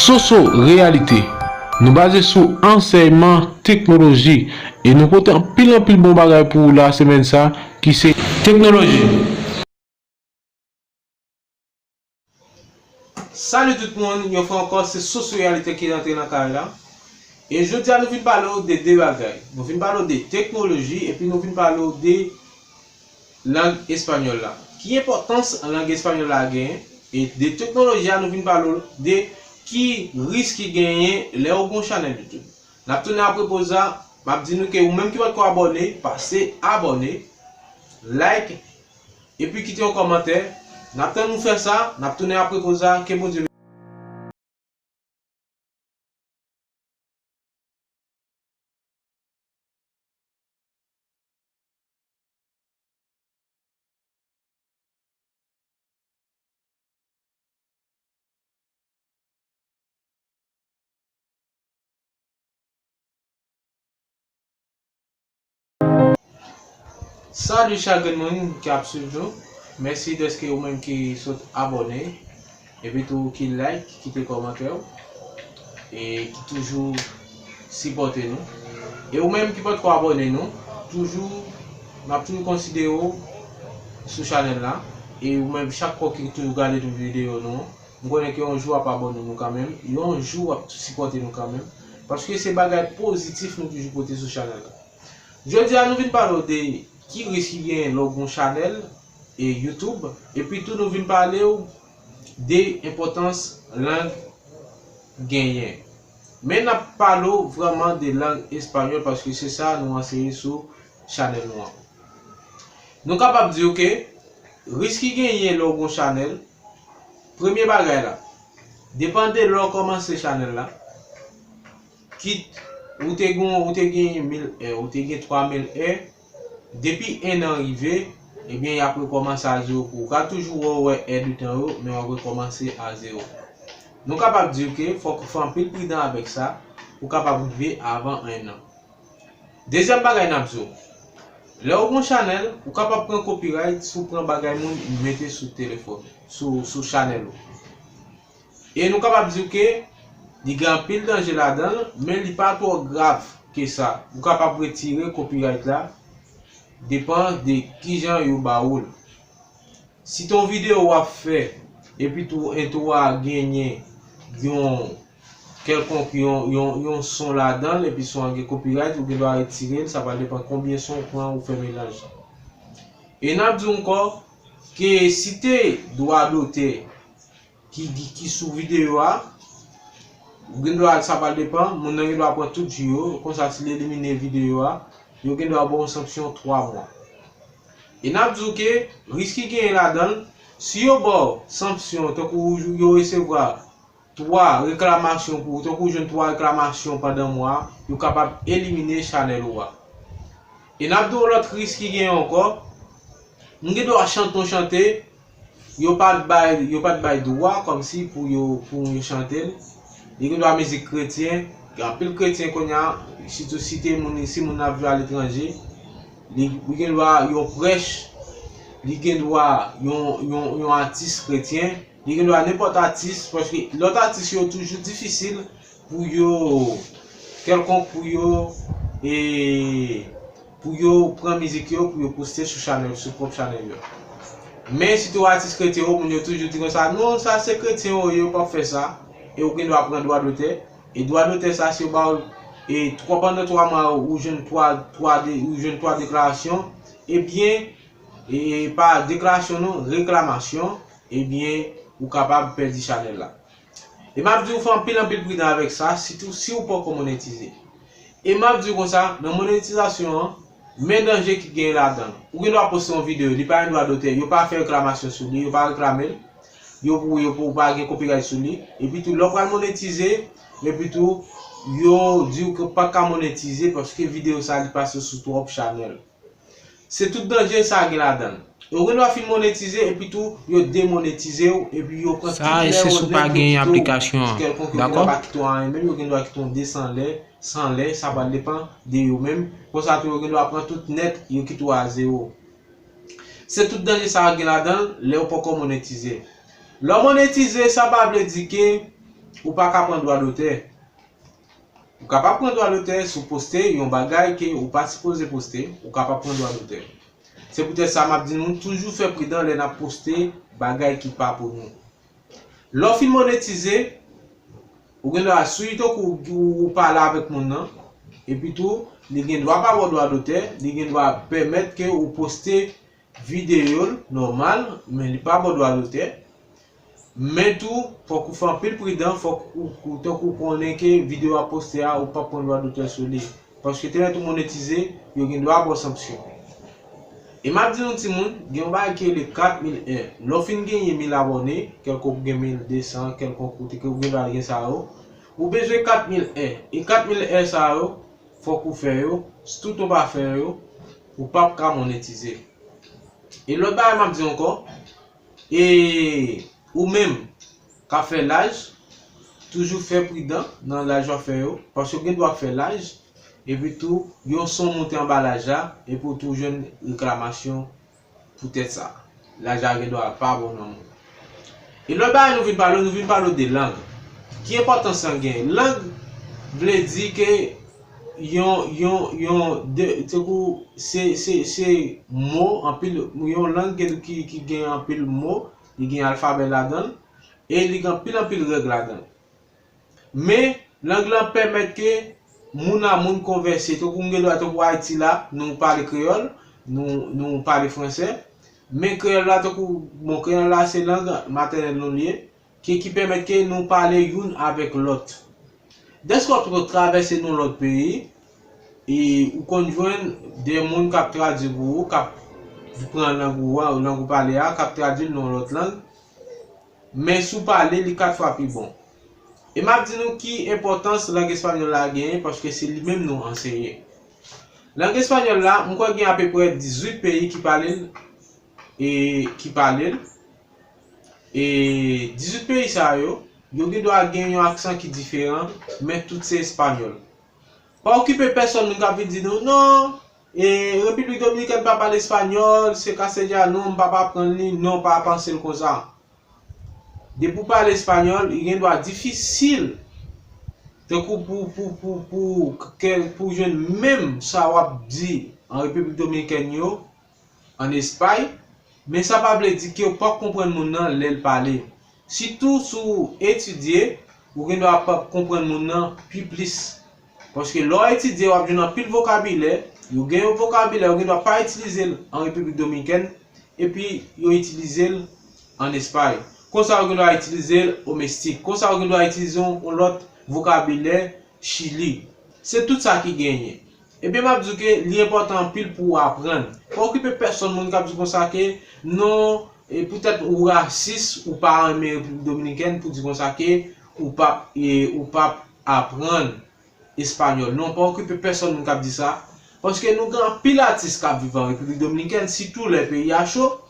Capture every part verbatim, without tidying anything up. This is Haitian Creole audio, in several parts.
Soso Reyalite. Nou baze sou ansèyman teknoloji e nou pote anpil anpil bon bagay pou ou la semèn sa ki se teknoloji. Salut tout moun, yon fwa ankò se Soso Reyalite ki rantre nan kay la. E jodi a nou vin pale w de de bagay. Nou vin pale w de teknoloji epi nou vin pale w de lang espanyòl la. Ki enpòtans lang espanyòl la genyen? E de teknoloji a nou vin pale w de ki risk ki genyen lè w gen yon chanèl YouTube. N ap tounen apre poz la, m ap di nou ke ou menm ki potko abòne, pase abòne, like, epi kite yon kòmantè. N ap tann ou fè sa, n ap tounen apre poz la, ke Bondye beni. Salut chak grenn moun ki ap swiv nou. Mèsi dèske ou menm ki sot abòne. Epi tou ki like, kite kòmantè w. E ki toujou sipòte nou. E ou menm ki potko abòne nou, toujou, n ap toujou konsidere w sou chanèl la. E ou menm chak fwa ki toujou gade tout videyo nou, m konnen ke yon jou w ap abòne nou kanmenm, yon jou w ap sipòte nou kanmenm. Paske se bagay pozitif nou toujou pote sou chanèl la. Jodi a nou vin pale w de ki risk ki genyen lè w gen yon chanèl e YouTube, epi tou nou vin pale w de enpòtans lang genyen. Men n ap pale w vrèman de lang espanyòl paske se sa nou anseye sou chanèl nou an. Nou kapab di w ke risk ki genyen lè w gen yon chanèl, premye bagay la, depann de lè w kòmanse chanèl la, kit ou te gen, ou te gen mil è, ou te gen twa mil è, depi en an rive, ebyen, y ap rekòmanse a zewo pou ou. Ou ka toujou wè, wè è de tan yo, men w ap rekòmanse a zewo. Nou kapab di w ke fòk ou fè anpil pridan avèk sa, pou w kapab rive avan en an. Dezyèm bagay n ap di w, lè w gen yon chanèl, ou kapab pran copyright si w pran bagay moun mete sou telefòn, sou, sou chanèl ou. E nou kapab di w ke li gen anpil danje ladan l, men li pa twò grav ke sa. Ou kapab retire copyright la, depan de kijan yo ba ou l. Si t on videyo w ap fè, epi tou entwo a genyen yon kèlkonk, yon, yon, yon son ladan l, epi son an gen copyright, ou gen dwa retire l, sa va depann konbyen son ou pran ou fè melanj. E n ap di w ankò ke si te dwa dotè ki, ki, ki sou videyo a, ou gen dwa, sa pral depann, moun nan gen dwa pran tout jou yo, konsa si l elimine videyo a, yo gen dwa ba w yon sanksyon twa mwa. E n ap di w ke risk ki genyen ladan l, si yo ba w sanksyon, tankou yo resevwa twa reklamasyon pou ou, tankou w jwenn twa reklamasyon pandan mwa a, yo kapab elimine chanèl ou a. E n ap di w lòt risk ki genyen ankò, moun gen dwa chante yon chante, yo pa t bay, yo pa t bay dwa kòmsi pou yo, pou yo chante l. Li gen dwa mizik kretyen, gen anpil kretyen kounye a, sitou si te moun, si moun nan ap viv aletranje, li, li gen dwa yon prèch, li gen dwa yon, yon, yon atis kretyen, li gen dwa nenpòt atis, paske lòt atis yo toujou difisil pou yo, kèlkonk pou yo, e, pou yo pran mizik yo, pou yo poste sou chanèl, sou pwòp chanèl yo. Men sitou atis kretyen yo, moun yo toujou di konsa, non, sa se kretyen yo ye, yo p ap fè sa. E ou gen dwa pran dwa dotè. E dwa dotè sa, si yo ba w, e, twa, pandan twa mwa, ou jwenn twa, twa de, ou jwenn twa deklarasyon, ebyen, e, e pa deklarasyon non, reklamasyon, ebyen, ou kapab pèdi chanèl la. E m ap di w fè anpil, anpil pridan avèk sa, sitou si w poko monetize. E m ap di w konsa, nan monetizasyon an, men danje ki genyen ladan l. Ou gen dwa poste yon videyo, li pa gen dwa dotè, yo pa fè reklamasyon sou li, yo pa reklame l, yo pou, yo pou, ou pa gen copyright sou li. Epi tou, lè w pral monetize, epi tou, yo di w ke w pa ka monetize paske videyo sa li pase sou twòp chanèl. Se tout danje sa gen ladan l. Yo gen dwa fin monetize, epi tou, yo demonetize w, epi yo pran tout lè yo vle, epi tou, kèlkonk yo gen dwa pa kite w anyen, menm yo gen dwa kite w de san lè, san lè, sa va depann de yo menm. Konsa tou, yo gen dwa pran tout nèt, yo kite w a zewo. Se tout danje sa gen ladan l, lè w poko monetize. Lè w monetize, sa pa vle di ke ou pa ka pran dwa dotè. Ou kapab pran dwa dotè si w poste yon bagay ke ou pa sipoze poste, ou kapab pran dwa dotè. Se poutèt sa m ap di nou toujou fè pridan lè n ap poste bagay ki pa pou nou. Lè w fin monetize, ou gen dwa swiv tankou ou pale avèk moun nan, epi tou, li gen dwa pa ba w dwa dotè, li gen dwa pèmèt ke ou poste videyo l nòmal, men li pa ba w dwa dotè. Men tou, fòk ou fè anpil pridan, fòk ou, ou tankou konnen ke videyo w ap poste a, ou p ap pran dwa dotè sou li. Paske te lè tou monetize, yo gen dwa ba w sanksyon. E m ap di nou timoun, gen yon bagay ki rele kat mil è. Lè w fin genyen mil abòne, kèlkonk ou gen mil de san, kèlkonk ou te, ou gen dwa gen sa yo, ou bezwen kat mil è. E kat mil è sa yo, fòk ou fè yo. Si tout ou pa fè yo, ou p ap ka monetize. E lòt bagay m ap di ankò, e ou menm k ap fè live, toujou fè pridan nan live w ap fè yo, paske w gen dwa fè live, epi tou, yon son moute anba live la, epi w tou jwenn reklamasyon poutèt sa. Live la gen dwa pa bon nan moun. E lòt bagay nou vin pale, nou vin pale de lang. Ki enpòtans lang gen? Lang vle di ke yon, yon, yon, de, tankou se, se, se mo, anpil, yon lang gen, ki, ki gen anpil mo, li gen alfabè ladan l, e li gen anpil, anpil règ ladan l. Men, lang lan pèmèt ke moun a moun konvèse. Tankou m gen dwa, tankou Ayiti la, nou pale kreyòl, nou, nou pale fransè. Men kreyòl la, tankou, bon, kreyòl la se lang matènèl nou li ye, ki, ki pèmèt ke nou pale youn avèk lòt. Dèske w ap travèse nan lòt peyi, e ou konn jwenn de moun k ap tradui pou ou, k ap pran lang ou a, lang ou pale a, k ap tradui l nan lòt lang, men si w pale, li kat fwa pi bon. E m ap di nou ki enpòtans lang espanyòl la genyen, paske se li menm nou anseye. Lang espanyòl la, m kwè gen apeprè dizuit peyi ki pale l, e ki pale l. E dizuit peyi sa yo, yo gen dwa gen yon aksan ki diferan, men tout se espanyòl. Pa okipe pèsonn moun k ap vin di nou, "Non, e Repiblik Dominikèn pa pale espanyòl, se castellano, m p ap aprann li." Non, pa panse l konsa. Depi w pale espanyòl, li gen dwa difisil, tankou pou, pou, pou, pou, ke, pou jwenn menm sa w ap di an Repiblik Dominikèn yo, an Espay, men sa pa vle di ke w p ap konprann moun nan lè l pale. Sitou si w etidye, ou gen dwa p ap konprann moun nan pi plis. Paske lè w etidye, w ap jwenn anpil vokabilè, yo gen yon vokabilè, yo gen dwa pa itilize l an Repiblik Dominikèn, epi yo itilize l an Espay. Konsa, yo gen dwa itilize l o Meksik. Konsa, yo gen dwa itilize yon, yon lòt vokabilè Chili. Se tout sa ki genyen. Ebyen, m ap di w ke li enpòtan anpil pou w aprann. Pa okipe pèsonn moun k ap di konsa ke, "Non, e poutèt ou rasis, ou pa renmen Repiblik Dominikèn," pou di konsa ke ou p ap, e, ou p ap aprann espanyòl. Non, pa okipe pèsonn moun k ap di sa. Paske nou gen anpil atis k ap viv an Repiblik Dominikèn, sitou lè peyi a cho.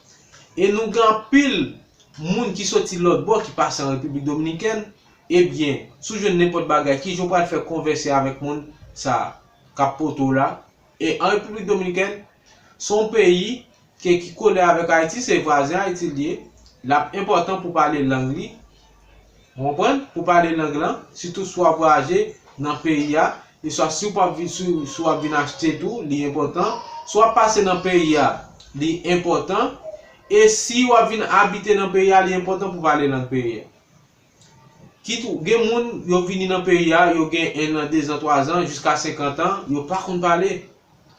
E nou gen anpil moun ki soti lòt bò ki pase an Repiblik Dominikèn. Ebyen, si w jwenn nenpòt bagay, kijan w pral fè konvèse avèk moun sa a k ap pote w la? E an Repiblik Dominikèn, se yon peyi ke, ki kole avèk Ayiti, se vwazen Ayiti l ye. L ap enpòtan pou pale lang li. Ou konprann? Pou pale lang lan, sitou si w ap vwayaje nan peyi a, e swa si w p ap vin, si, si w ap vin achte tou, li enpòtan. Si w ap pase nan peyi a, li enpòtan. E si w ap vin abite nan peyi a, li enpòtan pou pale lang peyi a. Kit ou, gen moun, yo vini nan peyi a, yo gen en an, de zan, twa zan, jiska senkant an, yo pa konn pale.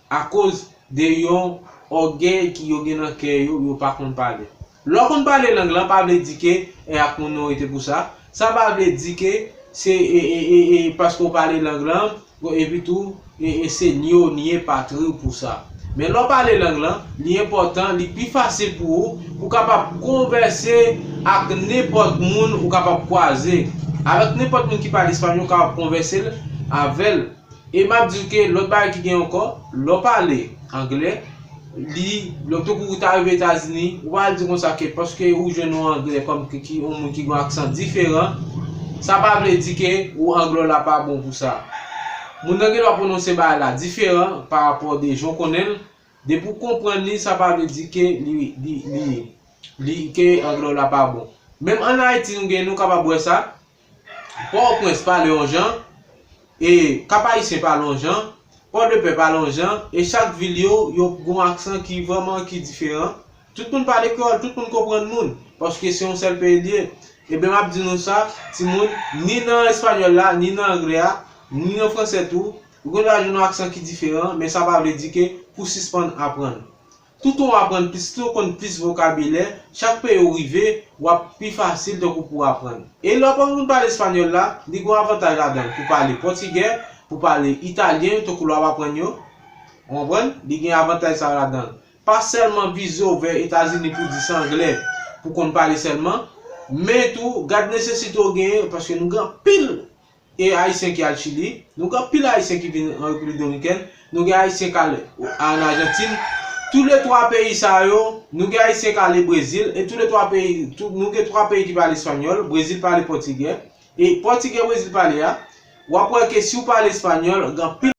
Akoz de yon ògèy ki yo gen nan kè yo, yo pa konn pale. Lè w konn pale lang lan, pa vle di ke e ak moun nan w rete pou sa. Sa pa vle di ke se, e, e, e, e, paske w pale lang lan, epi tou, e, e, se ni yo ni e patri w pou sa. Men lè w pale lang lan, li enpòtan, li pi fasil pou ou, pou w kapab konvèse ak nenpòt moun ou kapab kwaze. Avèk nenpòt moun ki pale espanyòl, ou kapab konvèse l avè l. E m ap di w ke lòt bagay ki gen ankò, lè w pale anglè, li, lè w tankou ou ta rive Etazini, ou pa al di konsa ke paske ou jwenn yon anglè kòm ki, ki yon moun ki gen yon aksan diferan, sa pa vle di ke ou anglè w la pa bon pou sa. Moun nan gen dwa pwononse bagay la diferan pa rapò de jan w konnen l. Depi w konprann li, sa pa vle di ke li, li, li, li, ke anglè w la pa bon. Menm ann Ayiti, nou gen, nou kapab wè sa. Pòtoprens pale yon jan, e Kap Ayisyen pale yon jan, Pòdepè pale yon jan, e chak vil yo, yo gen yon aksan ki vrèman ki diferan. Tout moun pale kreyòl, tout moun konprann moun, paske se yon sèl peyi l ye. Ebyen, m ap di nou sa, timoun, ni nan espanyòl la, ni nan anglè a, ni nan fransè tou, ou gen dwa jwenn yon aksan ki diferan, men sa pa vle di ke pou sispann aprann. Toutan w aprann plis, toutan w konn plis vokabilè, chak peyi w rive, w ap pi fasil tankou pou w aprann. E lè w aprann moun pale espanyòl la, li gen yon avantaj ladan l pou pale pòtigè, pou pale italyen, tankou lè w ap aprann yo. Ou konprann? Li gen avantaj sa yo ladan l. Pa sèlman vize w vè Etazini pou di se anglè, pou konn pale sèlman, men tou, gad nesesite w genyen, paske nou gen anpil e Ayisyen ki al Chili, nou gen anpil Ayisyen ki vin an Repiblik Dominikèn, nou gen Ayisyen k al an Ajantin. Tou le twa peyi sa yo, nou gen Ayisyen k ale Brezil, e tou le twa peyi, tou, nou gen twa peyi ki pale espanyòl, Brezil pale pòtigè, e pòtigè Brezil pale a, w ap wè ke si w pale espanyòl, gen anpil